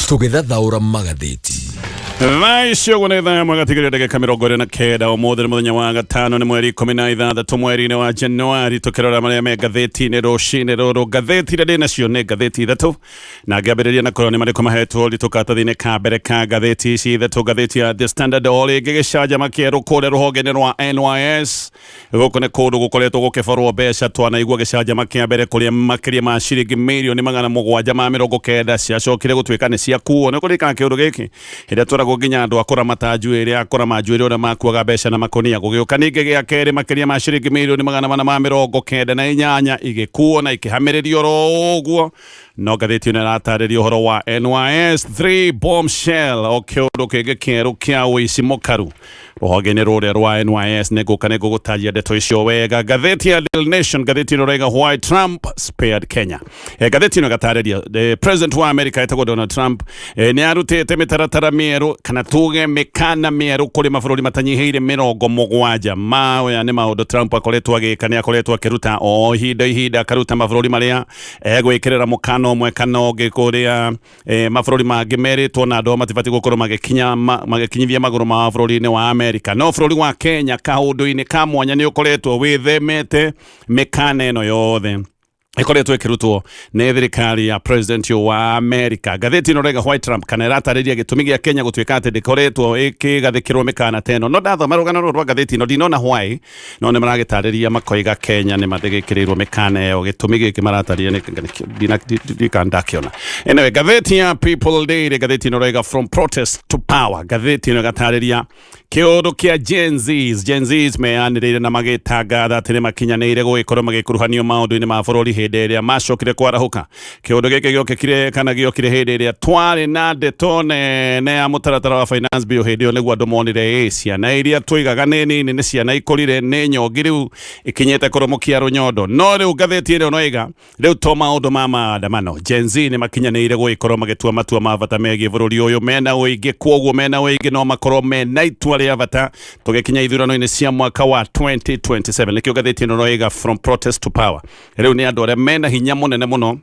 Tũgĩthathaũra magathĩti. Thaa icio ũguo nĩ thaa ĩmwe gatigĩrĩra ndagĩka 29. Ũmũthĩ nĩ mũthenya wa gatano, nĩ mweri 16 mweri-inĩ wa Januari. Tũkĩrora marĩa me ngathĩti-inĩ rũcinĩ rũrũ, ngathĩti iria ndĩ nacio nĩ ngathĩti ithatũ, na ngĩambĩrĩria na kũrora nĩ marĩkũ mahetwo ũritũ karatathi-inĩ ka mbere ka ngathĩti ici ithatũ. Ngathĩti ya The Standard, o rĩngĩ gĩcanjama kĩerũ kũrĩa rũhonge-inĩ rwa NYS. Gũkũ nĩ kũndũ gũkoretwo gũkĩborwo mbeca. Twanaigua gĩcanjama kĩa mbere kũrĩa makĩria ma ciringi mirioni 790 ciacokire gũtuĩka nĩ ciakuo. Nĩ kũririkana kĩũndũ gĩkĩ hĩndĩ ĩrĩa tweragwo nginya andũ a kũramata njuĩrĩ, a kũrama njuĩrĩ ũrĩa makuaga mbeca na makũnia. Gũgĩũka ningĩ gĩa kerĩ, makĩria ma ciringi mirioni 498 igĩkuo na ikĩhamĩrĩrio oro ũguo. No ngathĩti ĩno ĩratarĩria ũhoro wa NYS 3 bombshell, o kĩũndũ kĩngĩ kĩerũ kĩa ũici mũkaru rũhonge-inĩ rũrĩa rwa NYS. Nĩ ngũka nĩ ngũgũtaria ndeto icio wega. Ngathĩti ya Daily Nation, ngathĩti ĩno ĩraiga "Why Trump Spared Kenya". Ngathĩti ĩno ĩgatarĩria President wa America etagwo Donald Trump nĩ arutĩte mĩtaratara mĩerũ, kana tuge mĩkana mĩerũ, kũrĩ mabũrũri matanyihĩire 70. Maya nĩ maũndũ Trump akoretwo agĩka, nĩ akoretwo akĩruta o ihinda ihinda, akaruta mabũrũri marĩa egwĩkĩrĩra mũkana ũmwe kana ũngĩ, kũrĩa mabũrũri mangĩ merĩtwo na andũ ao matibatiĩ gũkorwo magĩkinya magĩkinyithia magũrũ mao bũrũri-inĩ wa Amerika. No bũrũri wa Kenya kaũndũ-inĩ ka mwanya nĩ ũkoretwo wĩthemete mĩkana ĩno yothe ĩkoretwo ĩkĩrutwo nĩ thirikari ya president wa Amerika. Ngathĩti ĩno rega "Why Trump", kana ĩratarĩria gĩtũmi gĩa Kenya gũtuĩka atĩ ndĩkoretwo ĩkĩgathĩkĩrwo mĩkana ta ĩno. No ndathoma rũgano rũrũ rwa ngathĩti ĩno ndinona why, no nĩ maragĩtarĩria makoiga Kenya nĩ mathĩgĩkĩrĩirwo mĩkana ĩyo. Gĩtũmi gĩkĩ maratarĩria nĩ ndakĩona. Anyway, ngathĩti ya People Daily, ngathĩti ĩno raiga "From Protest to Power". Ngathĩti ĩno ĩgatarĩria kĩũndũ kĩa Gen Zs. Gen Zs meyanĩrĩire na magĩtangatha atĩ nĩ makinyanĩire gũgĩkorwo magĩkuruhanio maũndũ-inĩ ma bũrũri hĩndĩ ĩrĩa macokire kwarahũka. Kĩũndũ gĩkĩ gĩokĩkire kana gĩokire hĩndĩ ĩrĩa twarĩ na ndeto nene ya mũtaratara wa Finance Bill. Hĩndĩ ĩyo nĩguo andũ monire ĩ ciana iria tũigaga nĩ nini nĩ ciana ikũrire, nĩ nyongi, rĩu ikinyĩte kũrũmũkia rũnyondo. No rĩu ngathĩti ĩno noiga rĩu to maũndũ ma maandamano, Gen Z nĩ makinyanĩire gũgĩkorwo magĩtua matua ma bata megiĩ bũrũri ũyũ mena ũingĩ. Kwoguo mena ũingĩ no makorwo mena itua rĩa bata tũgĩkinya ithurano-inĩ cia mwaka wa 2027. Nĩkĩo ngathĩti ĩno noiga "From Protest to Power". Rĩu nĩ andũ arĩa mena hinya mũnene mũno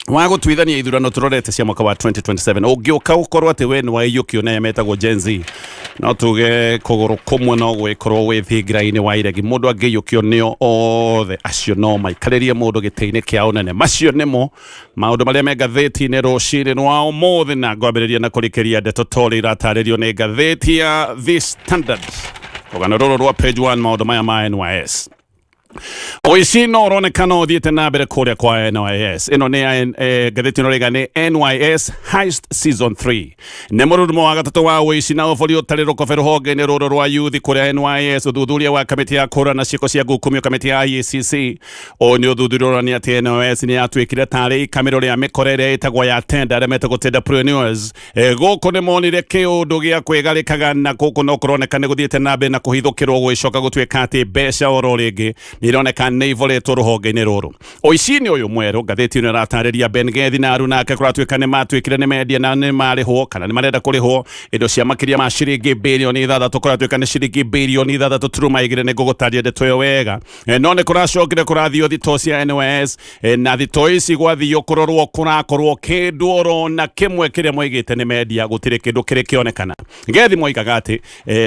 wa gũtuithania ithurano tũrorete cia mwaka wa 2027. Ũngĩũka ũkorwo atĩ we nĩ waiyũkio na metagwo Gen Z, no tuge kũgũrũ kũmwe no gwĩkorwo wĩ thingira-inĩ wa iregi. Mũndũ angĩiyũkio nĩo othe acio no maikarĩrie mũndũ gĩtĩ-inĩ kĩa ũnene. Macio nĩmo maũndũ marĩa me ngathĩti-inĩ rũcinĩ rwa ũmũthĩ, na ngwambĩrĩria na kũrikĩria ndeto torĩ iratarĩrio nĩ ngathĩti ya The Standard, rũgano rũrũ rwa page 1, maũndũ maya ma NYS. Ũici no ũronekana ũthiĩte na mbere kũrĩa kwa NYS. Ĩno nĩ ngathĩti ĩno rĩga nĩ "NYS Heist Season 3". Nĩ mũrurumo wa gatatũ wa ũici na ũbori ũtarĩ rũkobe rũhonge-inĩ rũrũ rwa yuthi kũrĩa NYS. Ũthuthuria wa kamĩtĩ ya kũhũrana ciĩko cia ngukumio, kamĩtĩ ya IACC, ũyũ nĩ ũthuthuria ũronania atĩ NYS nĩ yatuĩkire tarĩ ikamĩro rĩa mĩkora ĩrĩa ĩtagwo ya tenda, arĩa metagwo tenderpreneurs. Gũkũ nĩ monire kĩũndũ gĩa kwĩgarĩkaga, na gũkũ no kũroneka nĩ gũthiĩte na mbere na kũhithũkĩrwo, gũgĩcoka gũtuĩka atĩ mbeca oro rĩngĩ nĩ ironeka nĩ iboretwo rũhonge-inĩ rũrũ. Ũici-inĩ ũyũ mwerũ, ngathĩti ĩno ĩratarĩria Ben Gethi na aruna ake kũratuĩka nĩ matuĩkire nĩ mendia na nĩ marĩhwo kana nĩ marenda kũrĩhwo indo cia makĩria ma ciringi bĩrioni 6. Kũratuĩka nĩ ciringi bĩrioni 6.2. Nĩ ngũgũtaria ndeto ĩyo wega. No nĩ kũracokire kũrathio thitoo cia NYS, na thitoo ici gwathio kũrorwo kũrakorwo kĩndũ oro na kĩmwe kĩrĩa moigĩte nĩ mendia gũtirĩ kĩndũ kĩrĩ kĩonekana. Gethi moigaga atĩ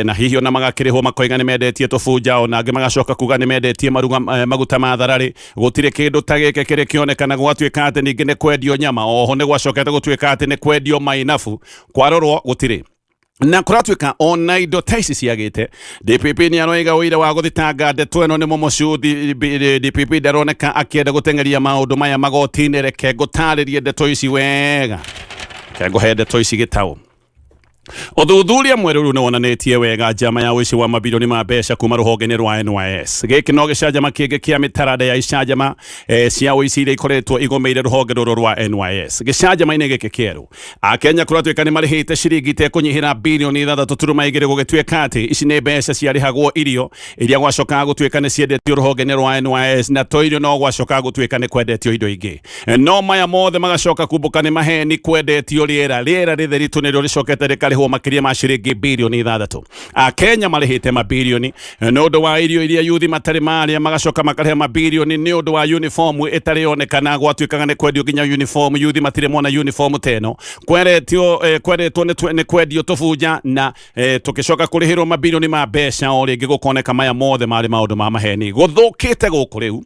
na hihi ona magakĩrĩhwo makoiga nĩ mendetie tũbunja, ona angĩ magacoka kuga nĩ mendetie maruga, maguta ma thararĩ. Gũtirĩ kĩndũ ta gĩkĩ kĩrĩ kĩonekana. Gwatuĩka atĩ ningĩ nĩ kwendio nyama, oho nĩ gwacokete gũtuĩka atĩ nĩ kwendio mainabu, kwarorwo gũtirĩ, na kũratuĩka ona indo ta ici ciagĩte. DPP nĩ aroiga ũira wa gũthitanga ndeto ĩno nĩ mũmocu. DPP ndaroneka akĩenda gũteng'eria maũndũ maya magoti-inĩ. Reke ngũtarĩrie ndeto ici wega, reke ngũhe ndeto ici gĩtaũ. Ũthuthuria mwerũ rĩu nĩ wonanĩtie wega njama ya ũici wa mabirioni ma mbeca kuma rũhonge-inĩ rwa NYS. Gĩkĩ no gĩcanjama kĩngĩ kĩa mĩtaranda ya icanjama cia ũici iria ikoretwo igũmĩire rũhonge rũrũ rwa NYS. Gĩcanjama-inĩ gĩkĩ kĩerũ, Akenya kũratuĩka nĩ marĩhĩte ciringi itekũnyihĩra birioni 6.2. Gũgĩtuĩka atĩ ici nĩ mbeca ciarĩhagwo irio iria gwacokaga gũtuĩka nĩ ciendetio rũhonge-inĩ rwa NYS, na to irio, no gwacokaga gũtuĩka nĩ kwendetio indo ingĩ. No maya mothe magacoka kumbũka nĩ maheni, kwendetio rĩera. Rĩera rĩtheri tu nĩrĩo rĩcokete rĩkarĩhwo. Makarĩhwo makĩria ma ciringi birioni 6. Akenya marĩhĩte mabirioni nĩ ũndũ wa irio iria yuthi matarĩ marĩa, magacoka makarĩha mabirioni nĩ ũndũ wa uniform ĩtarĩ yonekana. Gwatuĩkaga nĩ kwendio nginya uniform, yuthi matirĩ mona uniform teno kweretio, kweretwo nĩ kwendio tũbunja na tũgĩcoka kũrĩhĩrwo mabirioni ma mbeca. O rĩngĩ gũkoneka maya mothe marĩ maũndũ ma maheni. Gũthũkĩte gũkũ rĩu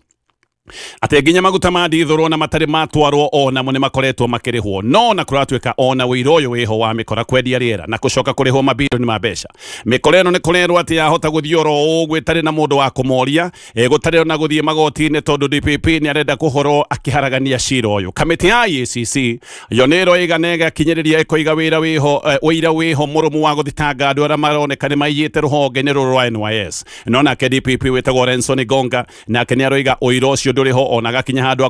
atĩ nginya maguta ma ndithũrwo na matarĩ matwarwo onamo nĩ makoretwo makĩrĩhwo. No na kũratuĩka ona ũira ũyũ wĩho wa mĩkora kwendia rĩera na gũcoka kũrĩhwo mabirioni ma mbeca, mĩkora ĩno nĩ kũrerwo atĩ yahota gũthiĩ oro ũguo ĩtarĩ na mũndũ wa kũmoria, gũtarĩ ona gũthiĩ magoti-inĩ, tondũ DPP nĩ arenda kũhorwo akĩharagania cira ũyũ. Kamĩtĩ ya EACC yo nĩ ĩroiga na ĩgakinyĩrĩria ĩkoiga wĩra wĩho, ũira wĩho mũrũmu wa gũthitanga andũ arĩa maroneka nĩ maiyĩte rũhonge-inĩ rũrũ rwa NYS. No nake DPP wĩtagwo Renson Gonga nake nĩ aroiga ũira ũcio ndũrĩ ho, ona agakinya handũ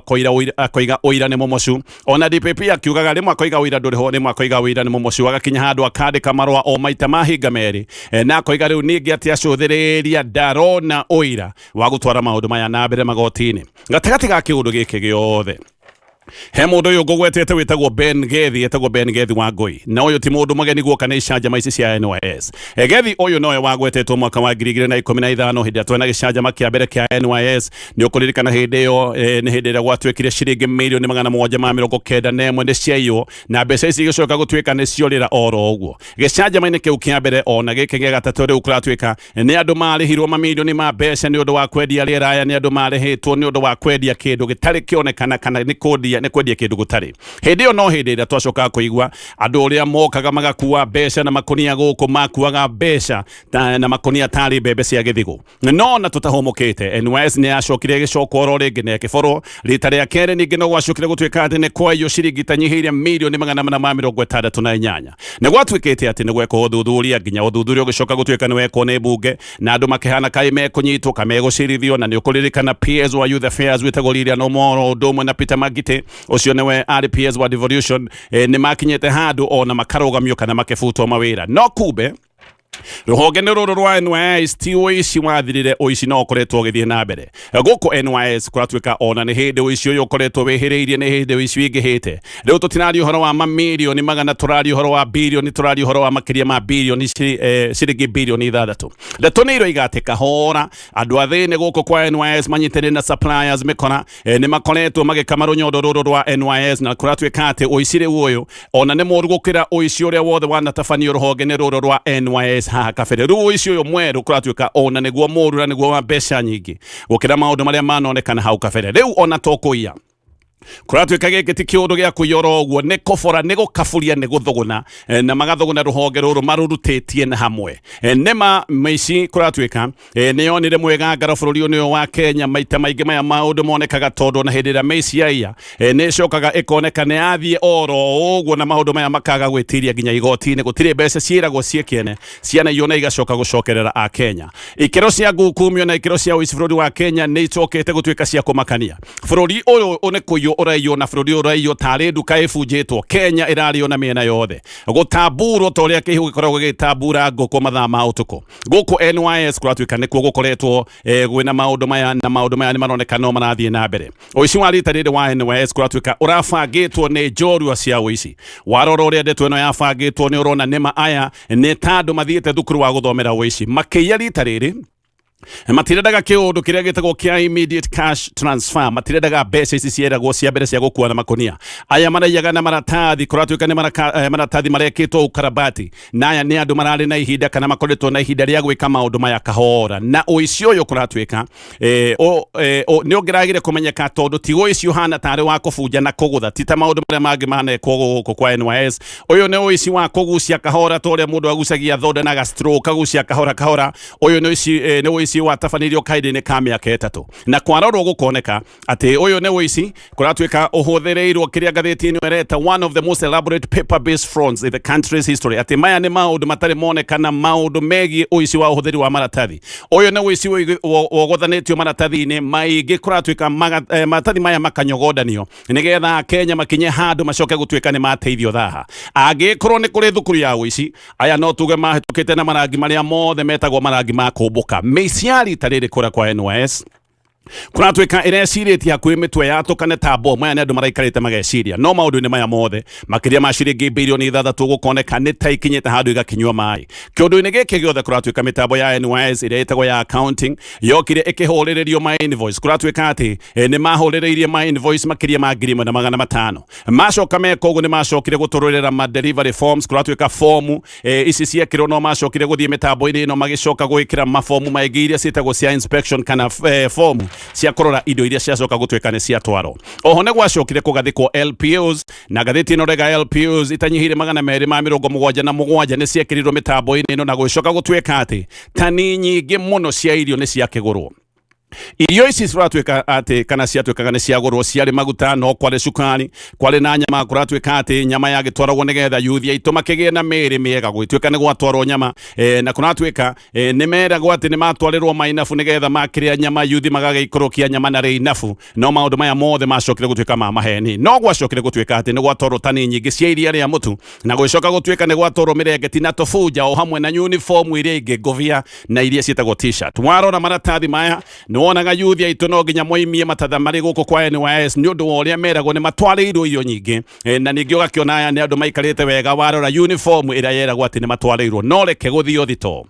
akoiga ũira nĩ mũmocu. Ona DPP akiugaga rĩmwe akoiga ũira ndũrĩ ho, rĩmwe akoiga ũira nĩ mũmocu, agakinya handũ akandĩka marũa o maita mahinga merĩ, na akoiga rĩu ningĩ atĩ acũthĩrĩria ndarona ũira wa gũtwara maũndũ maya na mbere magoti-inĩ. Gatagatĩ ga kĩũndũ gĩkĩ gĩothe, he mũndũ ũyũ ngũgwetete wĩtagwo Ben Gethi, etagwo Ben Gethi wa Ngũi, na ũyũ ti mũndũ mũgeni guoka nĩ icanjama ici cia NYS. Gethi ũyũ nowe wagwetetwo mwaka wa 2015 hĩndĩ ĩrĩa twena gĩcanjama kĩa mbere kĩa NYS. Nĩ ũkũririkana hĩndĩ ĩyo, nĩ hĩndĩ ĩrĩa gwatuĩkire ciringi mirioni 791 nĩ ciaiywo, na mbeca ici igĩcoka gũtuĩka nĩ ciorĩra oro ũguo gĩcanjama-inĩ kĩu kĩa mbere ona gĩkĩ gĩa gatatũ. Rĩu kũratuĩka nĩ andũ marĩhirwo mamirioni ma mbeca nĩ ũndũ wa kwendia rĩera. Aya nĩ andũ marĩhĩtwo nĩ ũndũ wa kwendia kĩndũ gĩtarĩ kĩonekana, kana nĩ kwendia kĩndũ gũtarĩ. Hĩndĩ ĩyo no hĩndĩ ĩrĩa twacokaga kũigua andũ ũrĩa mokaga magakua mbeca na makonia gũkũ, makuaga mbeca na makonia tarĩ mbembe cia gĩthigũ. No na tũtahũmũkĩte, NYS nĩ yacokire ĩgĩcokwo oro rĩngĩ na ĩkĩborwo rita rĩa kerĩ. Ningĩ no gwacokire gũtuĩka atĩ nĩ kwaiywo ciringi itanyihĩire mirioni 468. Nĩ gwatuĩkĩte atĩ nĩ gwekwo ũthuthuria, nginya ũthuthuria ũgĩcoka gũtuĩka nĩ wekwo nĩ mbunge, na andũ makĩhana kaĩ mekũnyitwo ka megũcirithio. Na nĩ ũkũririkana PS wa Youth Affairs wĩtagwo Lilian Omoro, ũndũ ũmwe na Peter Magite, ũcio nĩwe arĩ PS wa Devolution, nĩ makinyĩte handũ ona makarũgamio kana makĩbutwo mawĩra. No kumbe rũhonge nĩ rũrũ rwa NYS ti ũici wathirire, ũici no ũkoretwo ũgĩthiĩ na mbere gũkũ NYS. Kũratuĩka ona nĩ hĩndĩ ũici ũyũ ũkoretwo wĩhĩrĩirie, nĩ hĩndĩ ũici wĩingĩhĩte. Rĩu tũtiraria ũhoro wa mamirioni magana, tũraria ũhoro wa birioni, tũraria ũhoro wa makĩria ma birioni ciringi birioni 6. Ndeto nĩ iroiga atĩ kahora andũ athĩni gũkũ kwa NYS manyitanĩire na suppliers mĩkora, nĩ makoretwo magĩkama rũnyondo rũrũ rwa NYS, na kũratuĩka atĩ ũici rĩu ũyũ ona nĩ mũru gũkĩra ũici ũrĩa wothe wanatabanio rũhonge-inĩ rũrũ rwa NYS haha kabere. Rĩu ũici ũyũ mwerũ kũratuĩka ona nĩguo mũru na nĩguo wa mbeca nyingĩ gũkĩra maũndũ marĩa manonekana hau kabere. Rĩu ona to kũiya, kũratuĩka gĩkĩ ti kĩũndũ gĩa kũiya oro ũguo, nĩ kũbora, nĩ gũkaburia, nĩ gũthũgũna, na magathũgũna rũhonge rũrũ marũrutĩtie na hamwe. Nĩma mĩici kũratuĩka nĩ yonire mwĩgangaro bũrũri ũyũ wa Kenya. Maita maingĩ maya maũndũ monekaga tondũ ona hĩndĩ ĩrĩa mĩici yaiya, nĩ ĩcokaga ĩkoneka nĩ yathiĩ oro ũguo, na maũndũ maya makaga gwĩtiria nginya igoti-inĩ. Gũtirĩ mbeca ciĩragwo ciĩ kĩene cianaiywo na igacoka gũcokerera a Kenya. Ikĩro cia ngukumio na ikĩro cia ũici bũrũri wa Kenya nĩ icokete gũtuĩka cia kũmakania. Bũrũri ũyũ nĩ kũiywo ũraiywo, na bũrũri ũyũ ũraiywo tarĩ nduka ĩbunjĩtwo. Kenya ĩrarĩo na mĩena yothe, gũtamburwo ta ũrĩa kĩhiũ gĩkoragwo gĩgĩtambura ngũkũ mathaa ma ũtukũ. Gũkũ NYS kũratuĩka nĩkuo gũkoretwo gwĩna maũndũ maya, na maũndũ maya nĩ maroneka no marathiĩ na mbere. Ũici wa rita rĩrĩ wa NYS kũratuĩka ũrabangĩtwo nĩ njorua cia ũici. Warora ũrĩa ndeto ĩno yabangĩtwo, nĩ ũrona nĩma aya nĩ ta andũ mathiĩte thukuru wa gũthomera ũici. Makĩiya rita rĩrĩ matirendaga kĩũndũ kĩrĩa gĩtagwo kĩa immediate cash transfer, matirendaga mbeca ici cieragwo cia mbere cia gũkua na makonia. Aya maraiyaga na maratathi, kũratuĩka nĩ maratathi marekĩtwo ukarabati, na aya nĩ andũ mararĩ na ihinda kana makoretwo na ihinda rĩa gwĩka maũndũ maya kahora. Na ũici ũyũ kũratuĩka nĩ ũngĩragire kũmenyeka, tondũ ti ũici ũhana tarĩ wa kũbunja na kũgũtha, ti ta maũndũ marĩa mangĩ manekwo gũkũ kwa NYS. Ũyũ nĩ ũici wa kũgucia kahora, ta ũrĩa mũndũ agucagia thonda na gastroke, kagucia kahora kahora. Ũyũ nĩ ũici, nĩ ũici watabanĩirio kahinda-inĩ ka mĩaka 3, na kwarorwo gũkoneka atĩ ũyũ nĩ ũici kũratuĩka ũhũthĩrĩirwo kĩrĩa ngathĩti ĩno ĩreta one of the most elaborate paper based frauds in the country's history, atĩ maya nĩ maũndũ matarĩ monekana, maũndũ megiĩ ũici wa ũhũthĩri wa maratathi. Ũyũ nĩ ũici wogothanĩtio maratathi-inĩ maingĩ, kũratuĩka maratathi maya makanyogondanio nĩgetha Kenya makinye handũ macoke gũtuĩka nĩ mateithio thaha. Angĩkorwo nĩ kũrĩ thukuru ya ũici, aya no tuge mahĩtũkĩte na marangi marĩa mothe metagwo marangi ma kũmbũka. Mĩici ya rita rĩrĩ kũrĩa kwa NYS. Kũratuĩka ĩrecirĩtie hakuhĩ mĩtwe yatũkane ta bomu. Aya nĩ andũ maraikarĩte mageciria, no maũndũ-inĩ maya mothe makĩria ma ciringi bilioni 6 gũkoneka nĩ ta ikinyĩte handũ igakinyua maĩ. Kĩũndũ-inĩ gĩkĩ gĩothe kũratuĩka mĩtambo ya NYS ĩrĩa ĩtagwo ya accounting yokire ĩkĩhũrĩrĩrio ma invoice. Kũratuĩka atĩ nĩ mahũrĩrĩirie ma invoice makĩria ma 1500. Macoka meka ũguo nĩ macokire gũtũrũrĩra ma delivery forms. Kũratuĩka fomu ici ciekĩrwo no macokire gũthiĩ mĩtambo-inĩ ĩno magĩcoka gwĩkĩra mabomu maingĩ iria ciĩtagwo cia inspection kana fomu cia kũrora indo iria ciacoka gũtuĩka nĩ ciatwarwo. Oho nĩ gwacokire kũgathĩkwo LPOs, na ngathĩti ĩno rega LPOs itanyihĩire 277 nĩ ciekĩrirwo mĩtambo-inĩ ĩno, na gũgĩcoka gũtuĩka atĩ tani nyingĩ mũno cia irio nĩ ciakĩgũrwo. Irio ici ciratuĩka atĩ kana ciatuĩkaga nĩ ciagũrwo ciarĩ maguta, no kwarĩ cukari, kwarĩ na nyama. Kũratuĩka atĩ nyama yagĩtwaragwo nĩgetha yuthi aitũ makĩgĩe na mĩĩrĩ mĩega, gũgĩtuĩka nĩ gwatwarwo nyama na kũratuĩka nĩ meragwo atĩ nĩ matwarĩrwo mainabu nĩgetha makĩrĩa nyama yuthi magagĩikũrũkia nyama na rĩinabu. No maũndũ maya mothe macokire gũtuĩka ma maheni. No gwacokire gũtuĩka atĩ nĩ gwatwarwo tani nyingĩ cia iria rĩa mũtu, na gũgĩcoka gũtuĩka nĩ gwatwarwo mĩrengeti na tũbunja o hamwe na uniform iria ingĩ, ngũbia na iria ciĩtagwo T-shirt. Warora maratathi maya nĩ wonaga yuthi aitũ no nginya moimie matatha marĩ gũkũ kwa NYS nĩ ũndũ wa ũrĩa meragwo nĩ matwarĩirwo irio nyingĩ. Na ningĩ ũgakĩona aya nĩ andũ maikarĩte wega warora uniform ĩrĩa yeragwo atĩ nĩ matwarĩirwo. No reke gũthio thito,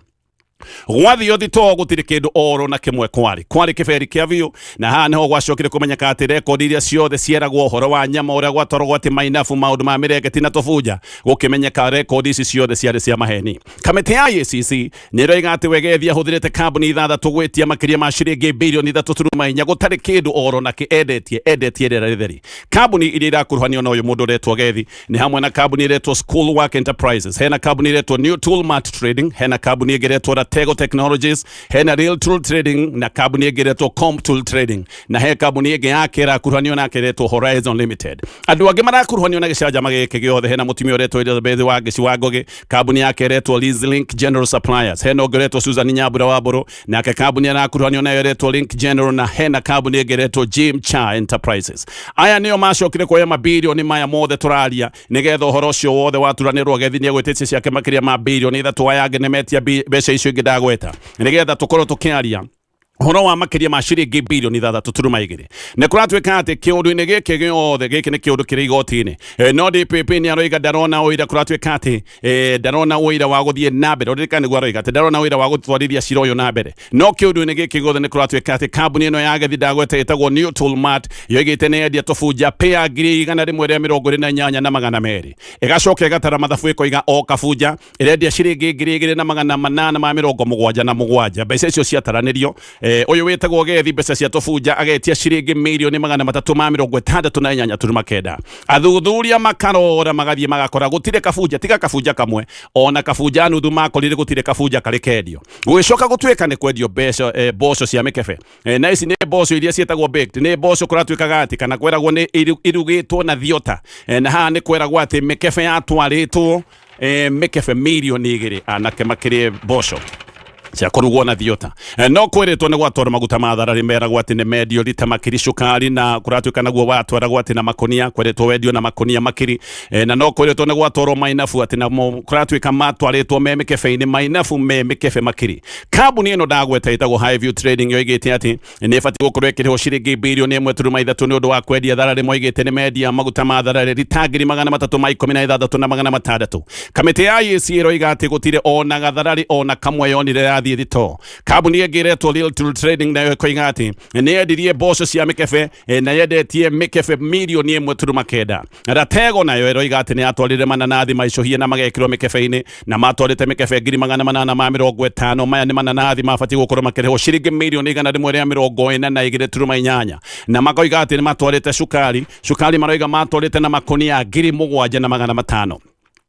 gwathio thito gũtirĩ kĩndũ oro na kĩmwe kwarĩ kwarĩ kĩberi kĩa biũ. Na haha nĩho gwacokire kũmenyeka atĩ rekondi iria ciothe cieragwo ũhoro wa nyama, ũrĩa gwatwaragwo atĩ mainabu, maũndũ ma mĩrengeti na tũbunja, gũkĩmenyeka rekondi ici ciothe ciarĩ cia maheni. Kamĩtĩ ya EACC nĩ ĩroiga atĩ Wegethi ahũthĩrĩte kambuni 6 gwĩtia makĩria ma ciringi bilioni 3.4 gũtarĩ kĩndũ oro nakĩ endetie, endetie rĩera rĩtheri. Kambuni iria irakuruhanio na ũyũ mũndũ ũretwo Gethi nĩ hamwe na kambuni ĩretwo School Work Enterprises, hena kambuni ĩretwo New Tool Mart Trading, hena kambuni ĩngĩ ĩretwo Ratego Technologies, hena Real Tool Trading na kambuni ĩngĩ ĩretwo Comp Tool Trading, na he kambuni ĩngĩ yake ĩrakuruhanio nake ĩretwo Horizon Limited. Andũ angĩ marakuruhanio na gĩcanjama gĩkĩ gĩothe, hena mũtumia ũretwo Elizabeth Wangeci wa Ngũgĩ, kambuni yake ĩretwo Link General Suppliers, hena ũngĩ ũretwo Susan Nyambura wa Mbũrũ, nake kambuni arakuruhanio nayo ĩretwo Link General, na hena kambuni ĩngĩ ĩretwo Jim Cha Enterprises. Aya nĩo macokire kuoya mabilioni maya mothe tũraria nĩgetha ũhoro ũcio wothe waturanĩrwo. Gethi nĩegwĩtĩtie ciake makĩria ma bilioni 3, aya angĩ nĩmetia mbeca icio ingĩ ndagweta, nĩgetha tũkorwo tũkĩaria ũhoro wa makĩria ma ciringi bilioni 6.2. Nĩ kũratuĩka atĩ kĩũndũ-inĩ gĩkĩ gĩothe, gĩkĩ nĩ kĩũndũ kĩrĩ igoti-inĩ. No DPP nĩ aroiga ndarona ũira. Kũratuĩka atĩ ndarona ũira wa gũthiĩ na mbere, ũririkane nĩguo aroiga atĩ ndarona ũira wa gũtwarithia cira ũyũ na mbere. No kĩũndũ-inĩ gĩkĩ gĩothe nĩ kũratuĩka atĩ kambuni ĩno ya Gethi ndagweta ĩtagwo New Tool Mart yoigĩte nĩ yendia tũbunja pĩa 128,200, ĩgacoka ĩgatara mathabu ĩkoiga o kabunja ĩrendia ciringi 2877. Mbeca icio ciataranĩrio, ũyũ wĩtagwo Gethi mbeca cia tũbunja agetia ciringi mirioni 368.9. Athuthuria makarora magathiĩ magakora gũtirĩ kabunja tiga kabunja kamwe, ona kabunja nuthu makorire gũtirĩ kabunja karĩ kendio. Gũgĩcoka gũtuĩka nĩ kwendio mbeca mboco cia mĩkebe. Na ici nĩ mboco iria ciĩtagwo baked, nĩ mboco kũratuĩkaga atĩ kana kweragwo nĩ irugĩtwo na thiota. Na haha nĩ kweragwo atĩ mĩkebe yatwarĩtwo mĩkebe mirioni 2, anake makĩrĩe mboco cia kũrugwo na thiota. No kwĩrĩtwo nĩ gwatwarwo maguta ma thararĩ, meragwo atĩ nĩ mendio rita makiri cukari, na kũratuĩka naguo watwaragwo atĩ na makonia, kwĩrĩtwo wendio na makonia makiri. Na no kwĩrĩtwo nĩ gwatwarwo mainabu atĩ namo kũratuĩka matwarĩtwo me mĩkebe-inĩ, mainabu me mĩkebe makiri. Kambuni ĩno ndagweta ĩtagwo Highview Trading yoigĩte atĩ nĩ ĩbatiĩ gũkorwo ĩkĩrĩhwo ciringi bilioni 1.3 nĩ ũndũ wa kwendia thararĩ. Moigĩte nĩ mendia maguta ma thararĩ rita 316,600. Kamĩtĩ ya IEC ĩroiga atĩ gũtirĩ ona gathararĩ ona kamwe yonire yathiĩ thito. Kambuni ĩngĩ ĩretwo Real Tool Trading nayo ĩkoiga atĩ nĩ yendirie mboco cia mĩkebe na yendetie mĩkebe mirioni 1.9. Ratego nayo ĩroiga atĩ nĩ yatwarire mananathi maicũhie na magekĩrwo mĩkebe-inĩ, na matwarĩte mĩkebe 850,000. Maya nĩ mananathi mabatiĩ gũkorwo makĩrĩhwo ciringi mirioni 142.8. Na makoiga atĩ nĩ matwarĩte cukari, cukari maroiga matwarĩte na makonia 7,500.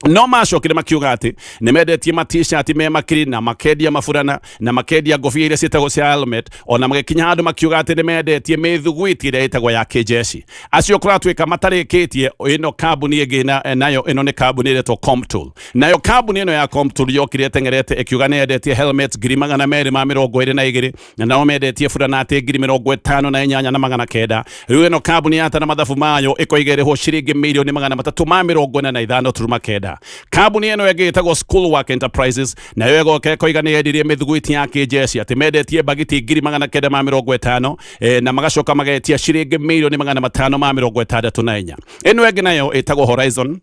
No macokire makiuga atĩ nĩ mendetie ma T-shirt me makiri, na makendia maburana, na makendia ngobia iria ciĩtagwo cia helmet, ona magĩkinya handũ makiuga atĩ nĩ mendetie mĩthuguiti ĩrĩa ĩtagwo ya kĩjeshi. Acio kũratuĩka matarĩkĩtie ĩno kambuni ĩngĩ nayo ĩno nĩ kambuni ĩretwo Comptool. Nayo kambuni ĩno ya Comptool yokire ĩteng'erete ĩkiuga nĩ yendetie helmets 222,000, na nao mendetie burana atĩ 58,900. Rĩu ĩno kambuni yatara mathabu mayo ĩkoiga ĩrĩhwo ciringi mirioni 345.9. Center. Kambuni ĩno ĩngĩ ĩtagwo Schoolwork Enterprises nayo ĩgoka ĩkoiga nĩ yendirie mĩthugwiti ya kĩnjeci, atĩ mendetie mbagiti 950,000, na magacoka magetia ciringi 564,000,000. Ĩno ĩngĩ nayo ĩtagwo Horizon,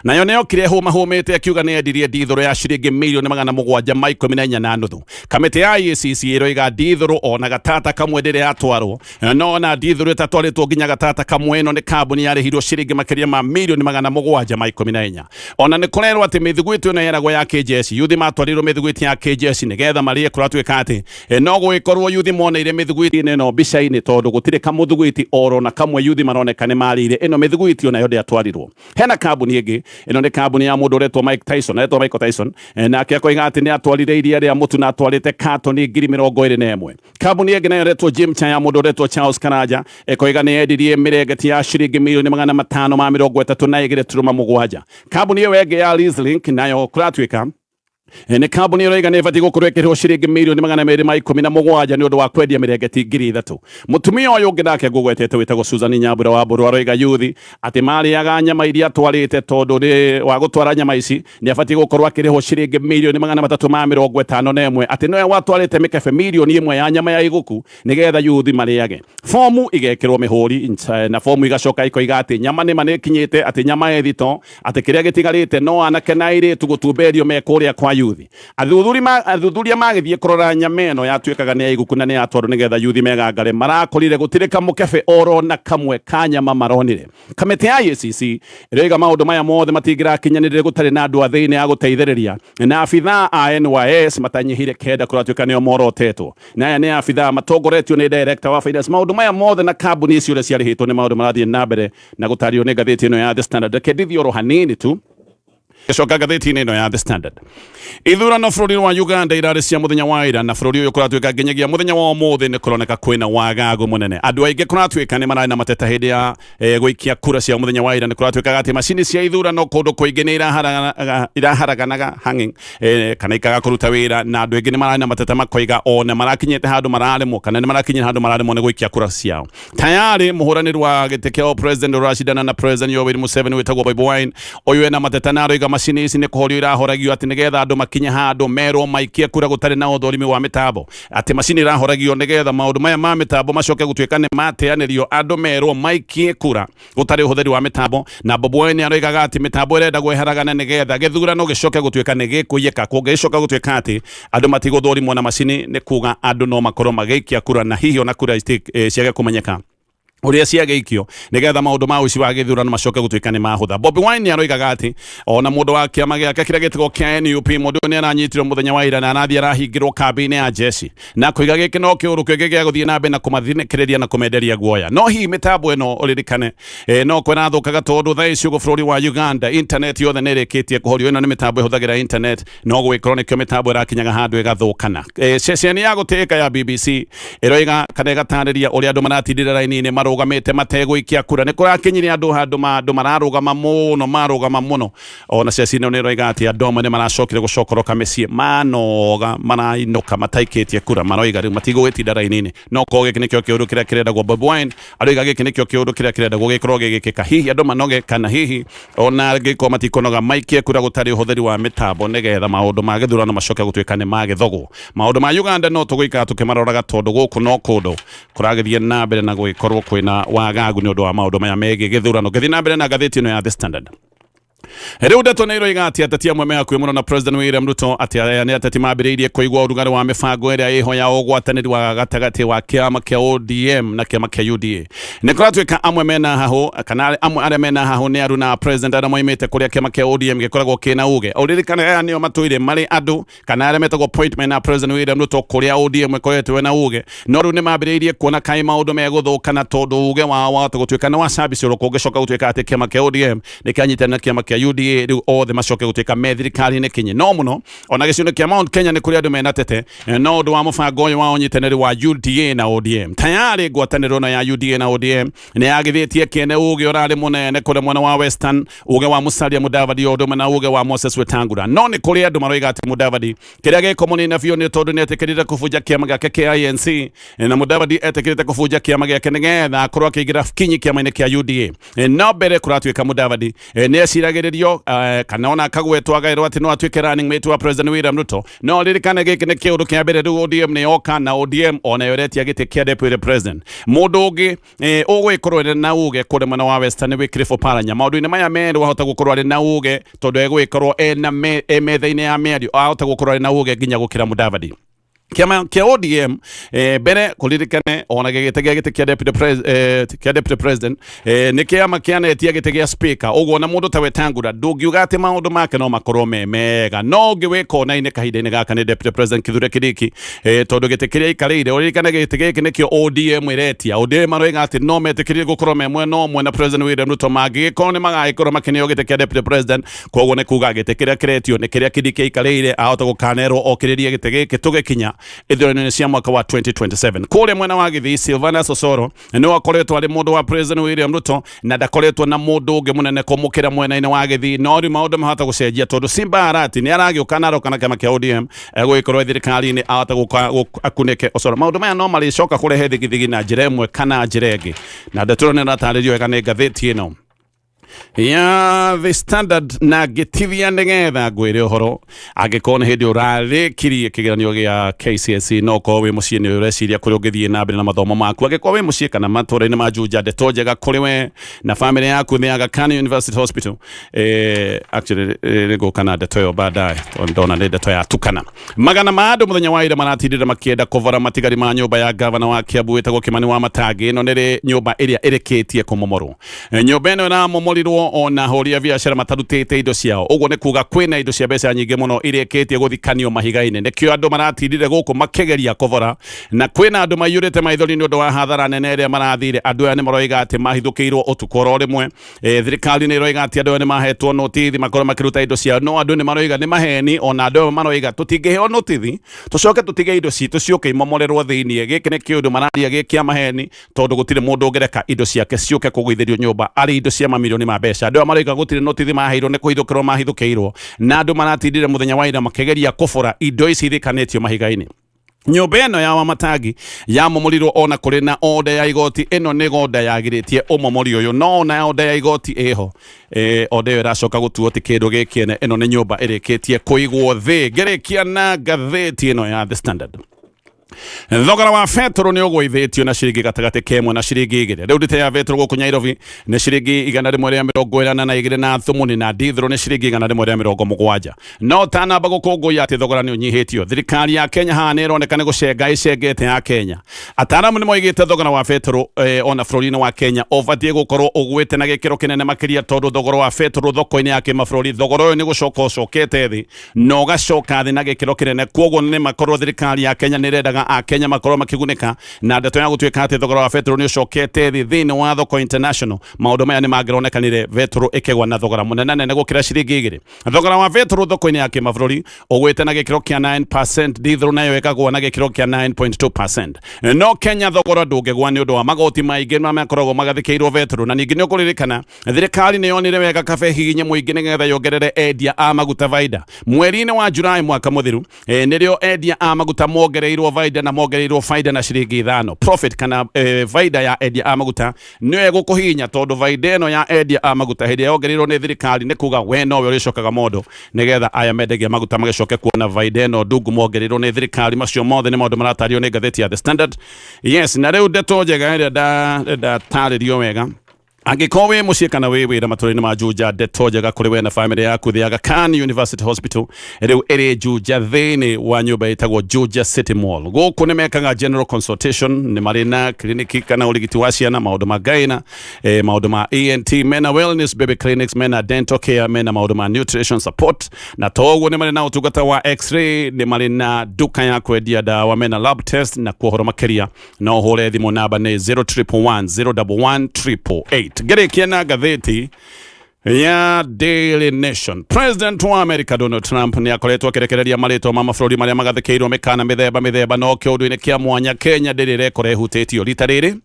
nayo nĩ yokire hũmahũmĩte akiuga nĩ yendirie ndithũrũ ya ciringi 714.5 million. Kamĩtĩ ya EACC ĩroiga ndithũrũ ona gatata kamwe ndĩrĩ yatwarwo, no ona ndithũrũ ĩtatwarĩtwo nginya gatata kamwe, ĩno nĩ kambuni yarĩhirwo ciringi makĩria ma 714,000,000. Ona nĩ kũrerwo atĩ mĩthugwiti ĩno yeragwo ya kĩnjeci, yuthi matwarirwo mĩthugwiti ya kĩnjeci nĩgetha marĩe. Kũratuĩka atĩ no gũgĩkorwo yuthi moneire mĩthugwiti ĩno mbica-inĩ, tondũ gũtirĩ kamũthugwiti oro na kamwe yuthi maroneka nĩ marĩire. Ĩno mĩthugwiti onayo ndĩatwarirwo. Hena kambuni ĩngĩ, ĩno nĩ kambuni ya mũndũ ũretwo Mike Tyson, aretwo Michael Tyson, nake akoiga atĩ nĩ atwarire iria rĩa mũtu na atwarĩte katoni 21,000. Kambuni ĩngĩ nayo ĩretwo Jim Cha ya mũndũ ũretwo Charles Karanja, ĩkoiga nĩ yendirie mĩrengeti ya ciringi 532,700,000. Kambuni ĩyo ĩngĩ ya Link nayo kũratuĩka nĩ kambuni ĩroiga nĩ ĩbatiĩ gũkorwo ĩkĩrĩhwo ciringi 217,000,000 nĩ ũndũ wa kwendia mĩrengeti 3,000. Mũtumia ũyũ ũngĩ nake ngũgwetete wĩtagwo Susan Nyambura wa Mbũrũ aroiga yuthi atĩ marĩaga nyama iria atwarĩte, tondũ nĩ wa gũtwara nyama ici nĩ abatiĩ gũkorwo akĩrĩhwo ciringi 351,000,000, atĩ nowe watwarĩte mĩkebe 1 million ya nyama ya iguku nĩgetha yuthi marĩage. Fomu igekĩrwo mĩhũri na fomu igacoka ikoiga atĩ nyama nĩma nĩ ĩkinyĩte, atĩ nyama ĩ thito, atĩ kĩrĩa gĩtigarĩte no anake na airĩtu gũtumberio me kũrĩa kwa yuthi. Athuthuria magĩthiĩ kũrora nyama ĩno yatuĩkaga nĩ ya iguku na nĩ yatwarwo nĩgetha yuthi megangare, marakorire gũtirĩ kamũkebe oro na kamwe ka nyama maronire. Kamĩtĩ ya EACC ĩroiga maũndũ maya mothe matingĩrakinyanĩrire gũtarĩ na andũ a thĩinĩ a gũteithĩrĩria, na abithaa a NYS matanyihire 9 kũratuĩka nĩo morotetwo, na aya nĩ abithaa matongoretio nĩ director wa finance. Maũndũ maya mothe na kambuni icio ũrĩa ciarĩhĩtwo nĩ maũndũ marathiĩ na mbere na gũtario nĩ ngathĩti ĩno ya The Standard. Reke ndithiĩ oro hanini tu gĩcoka ngathĩti-inĩ ĩno ya The Standard. Ithurano bũrũri wa Uganda irarĩ cia mũthenya wa ira, na bũrũri ũyũ kũratuĩka nginyagia mũthenya wa ũmũthĩ nĩ kũroneka kwĩna wagagu mũnene. Andũ aingĩ kũratuĩka nĩ mararĩ na mateta hĩndĩ ya gũikia kura cia mũthenya wa ira. Nĩ kũratuĩkaga atĩ macini cia ithurano kũndũ kũingĩ nĩ iraharaganaga, hanging, kana ikaga kũruta wĩra, na andũ aingĩ nĩ mararĩ na mateta makoiga ona marakinyĩte handũ mararemwo, kana nĩ marakinyire handũ mararemwo nĩ gũikia kura ciao. Tayari mũhũranĩri wa gĩtĩ kĩa president ũracindana na President Yoweri Museveni wĩtagwo Bobi Wine, ũyũ ena mateta na aroiga macini ici nĩ kũhorio irahoragio, atĩ nĩgetha andũ makinye handũ merwo maikie kura gũtarĩ na ũthũrimi wa mĩtambo, atĩ macini irahoragio nĩgetha maũndũ maya ma mĩtambo macoke gũtuĩka nĩ mateanĩrio, andũ merwo maikie kura gũtarĩ ũhũthĩri wa mĩtambo. Na Bobi Wine aroigaga atĩ mĩtambo ĩrenda kweheragana nĩgetha gĩthurano gĩcoke gũtuĩka nĩ gĩkũiyĩka. Kũngĩgĩcoka gũtuĩka atĩ andũ matigũthũrimwo na macini, nĩ kuga andũ no makorwo magĩikia kura na hihi ona kura ciage kũmenyeka ũrĩa ciagĩikio, nĩgetha maũndũ ma ũici wa gĩthurano macoke gũtuĩka nĩ mahũtha. Bobi Wine nĩ aroigaga atĩ ona mũndũ wa kĩama gĩake kĩrĩa gĩtagwo kĩa NUP, mũndũ ũyũ nĩ aranyitirwo mũthenya wa ira na arathiĩ arahingĩrwo kambĩ-inĩ ya jeshi, na koiga gĩkĩ no kĩũndũ kĩngĩ gĩa gũthiĩ na mbere na kũmathinĩkĩrĩria na kũmenderia guoya. No hihi mĩtambo ĩno ũririkane no kwĩrathũkaga, tondũ thaa ici ũguo bũrũri wa Uganda internet yothe nĩ ĩrĩkĩtie kũhorio. Ĩno nĩ mĩtambo ĩhũthagĩra internet, no gwĩkorwo nĩkĩo mĩtambo ĩrakinyaga handũ ĩgathũkana. Ceceni ya gũtĩĩka ya BBC ĩroiga kana ĩgatarĩria ũrĩa andũ maratindĩra raini-inĩ marũgamĩte mategũikia kura. Nĩ kũrakinyire andũ handũ andũ mararũgama mũno, marũgama mũno. Ona ceceni ĩno nĩ ĩroiga atĩ andũ amwe nĩ maracokire gũcokoroka mĩciĩ manoga, marainũka mataikĩtie kura, maroiga rĩu matigũgĩtinda raini-inĩ. No korwo gĩkĩ nĩkĩo kĩũndũ kĩrĩa kĩrendagwo, Bobi Wine aroiga gĩkĩ nĩkĩo kĩũndũ kĩrĩa kĩrendagwo gĩkorwo gĩgĩkĩka, hihi andũ manoge, kana hihi ona angĩkorwo matikunoga maikie kura gũtarĩ ũhũthĩri wa mĩtambo, nĩgetha maũndũ ma gĩthurano macoke gũtuĩka nĩ magĩthogwo. Maũndũ ma Uganda no tũgũikara tũkĩmaroraga, tondũ gũkũ no kũndũ kũragĩthiĩ na mbere na gũgĩkorwo kwĩna wagagu nĩ ũndũ wa maũndũ maya megiĩ gĩthurano. Ngĩthiĩ na mbere na ngathĩti ĩno ya The Standard, rĩu ndeto nĩ iroiga atĩ ateti amwe me hakuhĩ mũno na President William Ruto, atĩ aya nĩ ateti mambĩrĩirie kũigua ũrugarĩ wa mĩbango ĩrĩa ĩho ya ũgwatanĩri wa gatagatĩ wa kĩama kĩa ODM na kĩama kĩa UDA. Nĩ kũratuĩka amwe mena hahũ, kana amwe arĩa mena hahũ nĩ aruna president arĩa moimĩte kũrĩa kĩama kĩa ODM gĩkoragwo kĩna uge. Ũririkane aya nĩo matũire marĩ andũ kana arĩa metagwo appointment na President William Ruto kũrĩa ODM ĩkoretwo ĩna uge, no rĩu nĩ mambĩrĩirie kuona kaĩ maũndũ megũthũkana, tondũ uge wao wahota gũtuĩka nĩ wacabicũrwo kũngĩcoka gũtuĩka atĩ kĩama kĩa ODM nĩ kĩanyitana na kĩama kĩa UDA, rĩu othe macoke gũtuĩka me thirikari-inĩ kinyi. No mũno ona gĩcigo kĩa Mount Kenya nĩ kũrĩ andũ mena tete no ũndũ wa mũbango ũyũ wa ũnyitanĩri wa UDA na ODM. Tayarĩ ngwatanĩro ĩno ya UDA na ODM nĩ yagithĩtie kĩene uge ũrarĩ mũnene kũrĩa mwena wa Western, uge wa Musalia Mudavadi o ũndũ ũmwe na uge wa Moses Wetangula. No nĩ kũrĩ andũ maroiga atĩ Mudavadi kĩrĩa gĩkũmũnina biũ nĩ tondũ nĩ etĩkĩrire kũbunja kĩama gĩake kĩa ANC, na Mudavadi etĩkĩrĩte kũbunja kĩama gĩake nĩgetha akorwo akĩingĩra kinyi kĩama-inĩ kĩa UDA. No mbere kũratuĩka Mudavadi nĩ eciragĩrĩria arahamĩrĩrio kana ona akagwetwo agaĩrwo atĩ no atuĩke running mate wa President William Ruto. No ririkane gĩkĩ nĩ kĩũndũ kĩa mbere rĩu ODM nĩ yoka na ODM ona ĩretia gĩtĩ kĩa deputy president. Mũndũ ũngĩ ũgũgĩkorwo arĩ na uge kũrĩa mwena wa Western nĩ Wycliffe Oparanya. Maũndũ-inĩ maya merĩ wahota gũkorwo arĩ na uge tondũ egũgĩkorwo ena e metha-inĩ ya mĩario, ahota gũkorwo arĩ na uge nginya gũkĩra Mudavadi. Kĩama kĩa ODM mbere kũririkane ona gĩgĩte gĩa gĩtĩ kĩa deputy pres kĩa deputy president nĩ kĩama kĩanetia gĩtĩ gĩa speaker. Ũguo na mũndũ ta Wetangula ndũngiuga atĩ maũndũ make no makorwo me mega, no ũngĩ wĩ kona-inĩ kahinda-inĩ gaka nĩ deputy president Kithure Kindiki tondũ gĩtĩ kĩrĩa aikarĩire, ũririkane gĩtĩ gĩkĩ nĩkĩo ODM ĩretia. ODM maroiga atĩ no metĩkĩrie gũkorwo me mwena ũmwe na President William Ruto mangĩgĩkorwo nĩ magagĩkorwo makĩneo gĩtĩ kĩa deputy president. Koguo nĩ kuga gĩtĩ kĩrĩa kĩretio nĩ kĩrĩa Kindiki aikarĩire, ahota gũkanerwo okĩrĩrie gĩtĩ gĩkĩ tũgĩkinya ithurano-inĩ cia mwaka wa 2027. Kũrĩa mwena wa Gĩthii, Silvanus Osoro nĩwe akoretwo arĩ mũndũ wa President William Ruto na ndakoretwo na mũndũ ũngĩ mũnene kũmũkĩra mwena-inĩ wa Gĩthii, no rĩu maũndũ mahota gũcenjia tondũ Simba Arati nĩ aragĩũka na aroka na kĩama kĩa ODM egũgĩkorwo thirikari-inĩ, ahota gũka akunĩke Osoro. Maũndũ maya no marĩcoka kũrehe thigithigi na njĩra ĩmwe kana njĩra ĩngĩ, na ndeto ĩno nĩ ĩratarĩrio wega nĩ ngathĩti ĩno ya The Standard. Na ngĩtithia nĩgetha ngwĩre ũhoro, angĩkorwo nĩ hĩndĩ ũrarĩkirie kĩgeranio gĩa KCSE, no ũkorwo wĩ mũciĩ nĩ ũreciria kũrĩa ũngĩthiĩ na mbere na mathomo maku. Angĩkorwo wĩ mũciĩ kana matũra-inĩ ma Juja, ndeto njega kũrĩ we na famĩlĩ yaku nĩ Aga Khan University Hospital. Actually nĩngũka na ndeto ĩyo baadaye tondũ ndona nĩ ndeto yatukana. Magana ma andũ mũthenya wa ira maratindire makĩenda kũbora matigari ma nyũmba ya gavana wa Kiambu wĩtagwo Kimani wa Matangi. Ĩno nĩrĩ nyũmba ĩrĩa ĩrĩkĩtie kũmomorwo. Nyũmba ĩno ĩramomorirwo ona ahũri a biacara matarutĩte indo ciao. Ũguo nĩ kuga kwĩna indo cia mbeca nyingĩ mũno irĩkĩtie gũthikanio mahiga-inĩ. Nĩkĩo andũ maratindire gũkũ makĩgeria kũbora, na kwĩna andũ maiyũrĩte maithori nĩ ũndũ wa hathara nene ĩrĩa marathire. Andũ aya nĩ maroiga atĩ mahithũkĩirwo ũtukũ oro rĩmwe. Thirikari nĩ ĩroiga atĩ andũ aya nĩ mahetwo notithi makorwo makĩruta indo ciao, no andũ nĩ maroiga nĩ maheni. Ona andũ aya maroiga tũtingĩheo notithi tũcoke tũtige indo citũ ciũke imomorerwo thĩiniĩ. Gĩkĩ nĩ kĩũndũ mararia gĩ kĩa maheni tondũ gũtirĩ mũndũ ũngĩreka indo ciake ciũke kũgũithĩrio nyũmba arĩ indo cia mamirioni ma mbeca. Andũ aya maroiga gũtirĩ notithi maheirwo, nĩ kũhithũkĩrwo mahithũkĩirwo, na andũ maratindire mũthenya wa ira makĩgeria kũbora indo ici ithikanĩtio mahiga-inĩ. Nyũmba ĩno ya Wamatangi yamomorirwo ona kũrĩ na order ya igoti. Ĩno nĩ order yagirĩtie ũmomori ũyũ, no ona order ya igoti ĩho, order ĩyo ĩracoka gũtuo ti kĩndũ gĩkĩene. Ĩno nĩ nyũmba ĩrĩkĩtie kũigwo thĩ. Ngĩrĩkia na ngathĩti ĩno ya The Standard, thogora wa betũrũ nĩ ũgũithĩtio na ciringi gatagatĩ ka 1 na ciringi 2. Rĩu ndite ya betũrũ gũkũ Nairobi nĩ ciringi 182 na thumuni, na ndithũrũ nĩ ciringi 170. No tanamba gũkũngũiya atĩ thogora nĩ ũnyihĩtio, thirikari ya Kenya haha nĩ ĩroneka nĩ gũcenga ĩcengete ya Kenya. Ataaramu nĩ moigĩte thogora wa betũrũ ona bũrũri-inĩ wa Kenya ũbatiĩ gũkorwo ũgwĩte na gĩkĩro kĩnene makĩria, tondũ thogora wa betũrũ thoko-inĩ ya kĩmabũrũri, thogora ũyũ nĩ gũcoka ũcokete thĩ na ũgacoka thĩ na gĩkĩro kĩnene. Koguo nĩ makorwo thirikari ya Kenya nĩ ĩrendaga Akenya makorwo makĩgunĩka na ndeto ya gũtuĩka atĩ thogora wa betũrũ nĩ ũcokete thĩ thĩinĩ wa thoko international. Maũndũ maya nĩ mangĩronekanire betũrũ ĩkĩgwa na thogora mũnene nene gũkĩra ciringi 2. Thogora wa betũrũ thoko-inĩ ya kĩmabũrũri ũgwĩte na gĩkĩro kĩa 9%, ndithũrũ nayo ĩkagũa na gĩkĩro kĩa 9.2%. No Kenya thogora ndũngĩgwa nĩ ũndũ wa magoti maingĩ marĩa makoragwo magathĩkĩirwo betũrũ. Na ningĩ nĩ ũkũririkana thirikari nĩ yonire wega kabe hihinye mũingĩ nĩgetha yongerere endia a maguta baida. Mweri-inĩ wa Julai mwaka mũthiru nĩrĩo endia a maguta mongereirwo baida, na mongereirwo baida na ciringi 5. Profit kana baida ya endia a maguta nĩyo ĩgũkũhihinya, tondũ baida ĩno ya endia a maguta hĩndĩ ĩrĩa yongereirwo nĩ thirikari nĩ kuga we nowe ũrĩcokaga mondo nĩgetha aya mendagia maguta magĩcoke kuona baida ĩno ndungu mongereirwo nĩ thirikari. Macio mothe nĩ maũndũ maratario nĩ ngathĩti ya The Standard. Yes, na rĩu ndeto njega ĩrĩa ndatarĩrio wega, angĩkorwo wĩ mũciĩ kana wĩ wĩra matũra-inĩ ma Juja, ndeto njega kũrĩ we na famĩlĩ yaku, The Aga Khan University Hospital rĩu ĩrĩ Juja thĩinĩ wa nyũmba ĩtagwo Juja City Mall. Gũkũ nĩ mekaga general consultation, nĩ marĩ na kliniki kana ũrigiti wa ciana, maũndũ ma gyna, maũndũ ma ENT, mena wellness baby clinics, mena dental care, mena maũndũ ma nutrition support, na toguo nĩ marĩ na ũtungata wa x-ray, nĩ marĩ na nduka ya kwendia ndawa, mena lab test. Na kuohoro makĩria no ũhũre thimũ, namba nĩ 0111 011 888. Ngĩrĩkia na ngathĩti ya Daily Nation, President wa America Donald Trump nĩ akoretwo akĩrekereria marĩtwa ma mabũrũri marĩa magathĩkĩirwo mĩkana mĩthemba mĩthemba, no kĩũndũ-inĩ kĩa mwanya Kenya ndĩrĩ ĩrekora ĩhutĩtio rita rĩrĩ.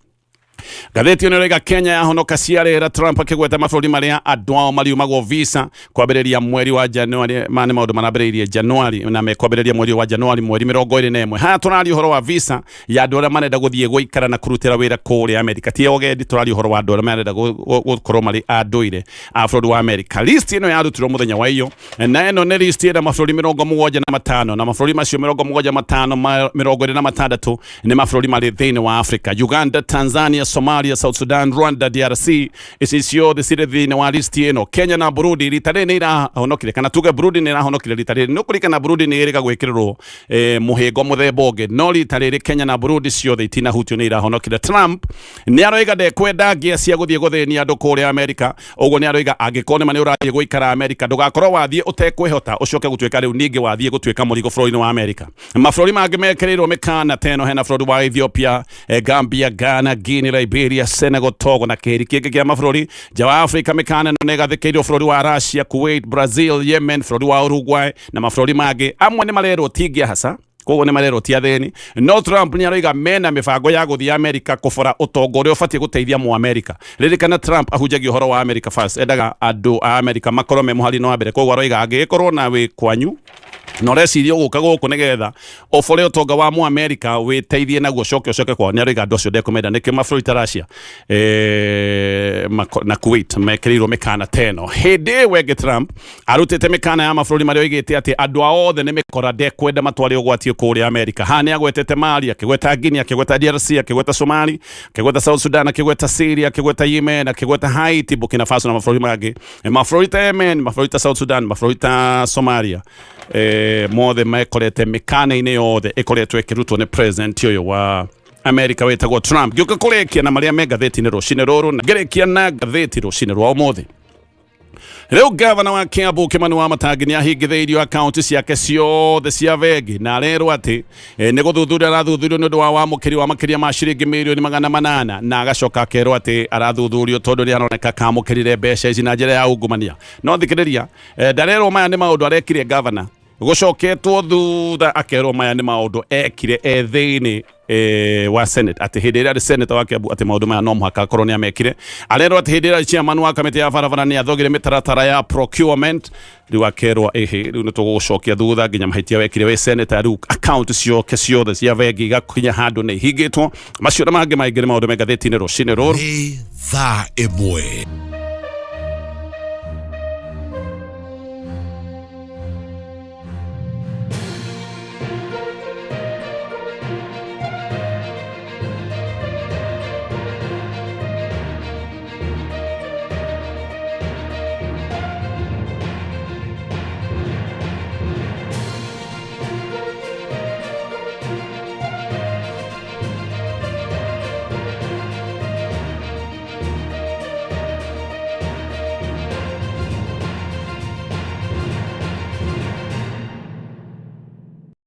Ngathĩti ĩno ĩroiga Kenya yahonoka ciarĩra, Trump akĩgweta mabũrũri marĩa andũ ao mariumagwo visa kwambĩrĩria mweri wa Januari. Ma nĩ maũndũ marambĩrĩirie Januari na mekwambĩrĩria mweri wa Januari mweri 21. Haha tũraria ũhoro wa visa ya andũ arĩa marenda gũthiĩ gũikara na kũrutĩra wĩra kũrĩa Amerika, ti ũgendi. Tũraria ũhoro wa andũ arĩa marenda gũkorwo marĩ a ndũire a bũrũri wa Amerika. List ĩno yarutirwo mũthenya wa iyo, na ĩno nĩ list ĩna mabũrũri 75, na mabũrũri macio 75, 26 nĩ mabũrũri marĩ thĩinĩ wa Africa: Uganda, Tanzania, Somalia, South Sudan, Rwanda, DRC. Ici ciothe cirĩ thĩinĩ wa list ĩno. Kenya na Burundi rita rĩrĩ nĩ irahonokire, kana tuge Burundi nĩ irahonokire rita rĩrĩ. Nĩ ũkũririkana Burundi nĩ ĩrĩga gwĩkĩrĩrwo mũhĩngo mũthemba ũngĩ, no rita rĩrĩ Kenya na Burundi ciothe itinahutio, nĩ irahonokire. Trump nĩ aroiga ndekwenda ngĩa cia gũthiĩ gũthĩnia andũ kũrĩa Amerika. Ũguo nĩ aroiga angĩkorwo nĩma nĩ ũrathiĩ gũikara Amerika, ndũgakorwo wathiĩ ũtekwĩhota, ũcoke gũtuĩka rĩu ningĩ wathiĩ gũtuĩka mũrigo bũrũri-inĩ wa Amerika. Mabũrũri mangĩ mekĩrĩirwo mĩkana ta ĩno, hena bũrũri wa Ethiopia, Gambia, Ghana, Guinea, Liberia, Senegal, Togo na kĩhĩri kĩngĩ kĩa mabũrũri. Nja wa Afrika mĩkana ĩno nĩ ĩgathĩkĩirwo bũrũri wa Russia, Kuwait, Brazil, Yemen, bũrũri wa Uruguay na mabũrũri mangĩ amwe. Nĩ marerwo ti hasa, koguo nĩ marerwo ti athĩni. No Trump nĩ aroiga mena mĩbango ya gũthiĩ Amerika kũbora ũtonga ũrĩa ũbatiĩ gũteithia mu Amerika. Ririkana Trump ahunjagia ũhoro wa America first, endaga andũ a Amerika makorwo me mũhari-inĩ wa mbere. Koguo aroiga angĩgĩkorwo na wĩ kwanyu na ũreciria ũgũka gũkũ nĩgetha ũbore ũtonga wa mu Amerika wĩteithie naguo, ũcoke kwao, nĩ aroiga andũ acio ndekũmenda. Nĩkĩo mabũrũri ta Russia na Kuwait mekĩrĩirwo mĩkana ta ĩno. Hĩndĩ ĩyo ĩngĩ Trump arutĩte mĩkana ya mabũrũri marĩa oigĩte atĩ andũ ao othe nĩ mĩkora, ndekwenda matware ũgwati kũrĩa Amerika. Haha nĩ agwetete Mali, akĩgweta Guinea, akĩgweta DRC, akĩgweta Somali, akĩgweta South Sudan, akĩgweta Syria, akĩgweta Yemen, akĩgweta Haiti, Burkina Faso na mabũrũri mangĩ. Mabũrũri ta Yemen, mabũrũri ta South Sudan, mabũrũri ta Somalia, mothe mekorete mĩkana-inĩ yothe ĩkoretwo ĩkĩrutwo nĩ president ũyũ wa Amerika wĩtagwo Trump. Ngĩũka kũrĩkia na marĩa me ngathĩti-inĩ rũcinĩ rũrũ, na ngĩrĩkia na ngathĩti rũcinĩ rwa ũmũthĩ. Rĩu gavana wa Kiambu Kimani wa Matangi nĩ ahingithĩirio akaunti ciake ciothe cia bengi, na arerwo atĩ nĩ gũthuthuria arathuthurio nĩ ũndũ wa wamũkĩri wa makĩria ma ciringi mirioni 800, na agacoka akerwo atĩ arathuthurio tondũ nĩ aroneka kamũkĩrire mbeca ici na njĩra ya ungumania. No thikĩrĩria, ndarerwo maya nĩ maũndũ arekire gavana, gũcoketwo thutha akerwo maya nĩ maũndũ ekire e thĩinĩ wa Senate, atĩ hĩndĩ ĩrĩa arĩ senator wa Kiambu, atĩ maũndũ maya no mũhaka akorwo nĩ amekire. Arerwo atĩ hĩndĩ ĩrĩa arĩ chairman wa kamĩtĩ ya barabara nĩ athogire mĩtaratara ya procurement. Rĩu akerwo ĩhĩ, rĩu nĩ tũgũgũcokia thutha nginya mahĩtia wekire wĩ senator. Rĩu account ciake ciothe cia bengi igakinya handũ nĩ ihingĩtwo. Macio na mangĩ maingĩ nĩ maũndũ me ngathĩti-inĩ rũcinĩ rũrũ. Nĩ thaa 1.